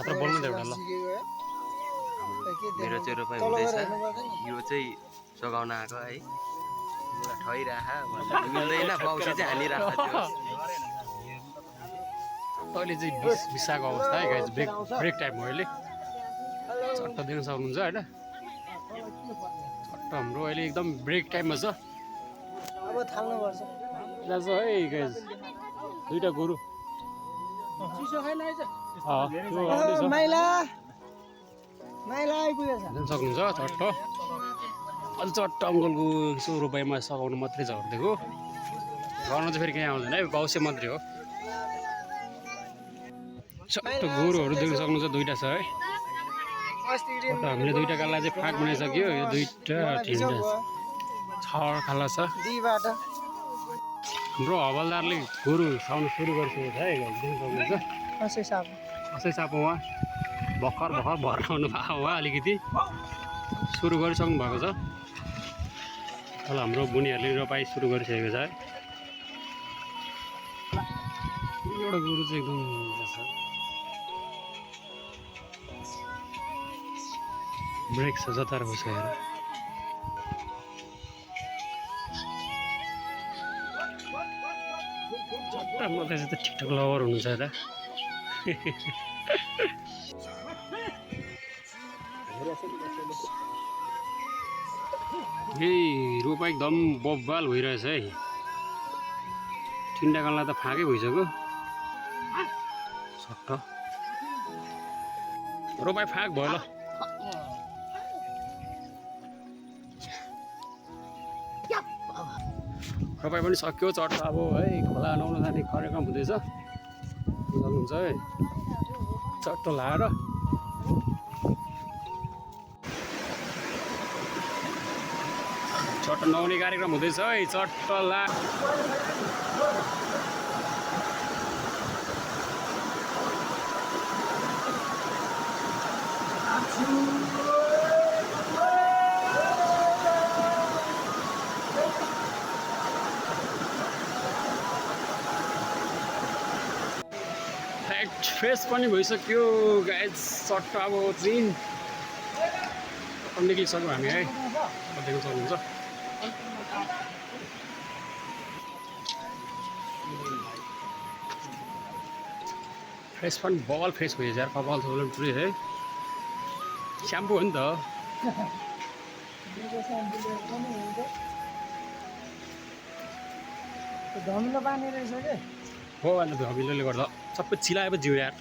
खतरा बोल्नु दे एउटा ल मेरो चाहिँ रोपाइ हुँदैछ यो चाहिँ सघाउन आएको है पुरा ठइराख मिल्दैन पाउसी चाहिँ हानिराख त्यो तैँले चाहिँ बिसाएको अवस्था है गाइज ब्रेक टाइम हो अहिले चट्ट दिन सक्नुहुन्छ होइन चट्ट हाम्रो अहिले एकदम ब्रेक टाइममा छ अब थाल्नुपर्छ जान्छ है गाइज दुईवटा गोरु माइला माइला आइपुगेछ जान सक्नुहुन्छ चट्ट अलि चट्ट अङ्कलको यसो रोपाइमा सघाउनु मात्रै झर्दिएको गर्न चाहिँ फेरि कहीँ आउँदैन है बाउसे मात्रै हो चट्ट गोरुहरू देख्न सक्नुहुन्छ दुईवटा छ है हामीले दुईवटा काला चाहिँ फाँक बनाइसक्यो यो दुईवटा तिनवटा छ काला छ हाम्रो हवलदारले गोरु खाउनु सुरु गरिसकेको छ है देख्न सक्नुहुन्छ कसै साप उहाँ भर्खर भर्काउनु भएको उहाँ अलिकति सुरु गरिसक्नु भएको छ तल हाम्रो बुनीहरूले रोपाइ सुरु गरिसकेको छ है एउटा गोरु चाहिँ एकदम ब्रेक छ जतार बस हेर मलाई चाहिँ त ठिकठाक लभर हुनुहुन्छ यता यही रोपा एकदम बब्बाल भइरहेछ है तिनवटा काललाई त फाँकै भइसक्यो सट्ट रोपाइ फाँक भयो ल रोपाइ पनि सक्यो चट्ट अब है खोला नुहाउन जाने कार्यक्रम हुँदैछ सक्नुहुन्छ है चट्ट लाएर चट्ट नुहाउने कार्यक्रम हुँदैछ है चट्ट ला फ्रेस पनि भइसक्यो गाइज चट्ट अब चाहिँ निक्लिसक्यौँ हामी है देख्न सक्नुहुन्छ फ्रेस पनि बल फ्रेस भयो यार कपाल थोरै पुरै है स्याम्पू हो नि त धमिलो पानी रहेछ कि हो अन्त धमिलोले गर्दा सबै चिलाएपछि जिउ यार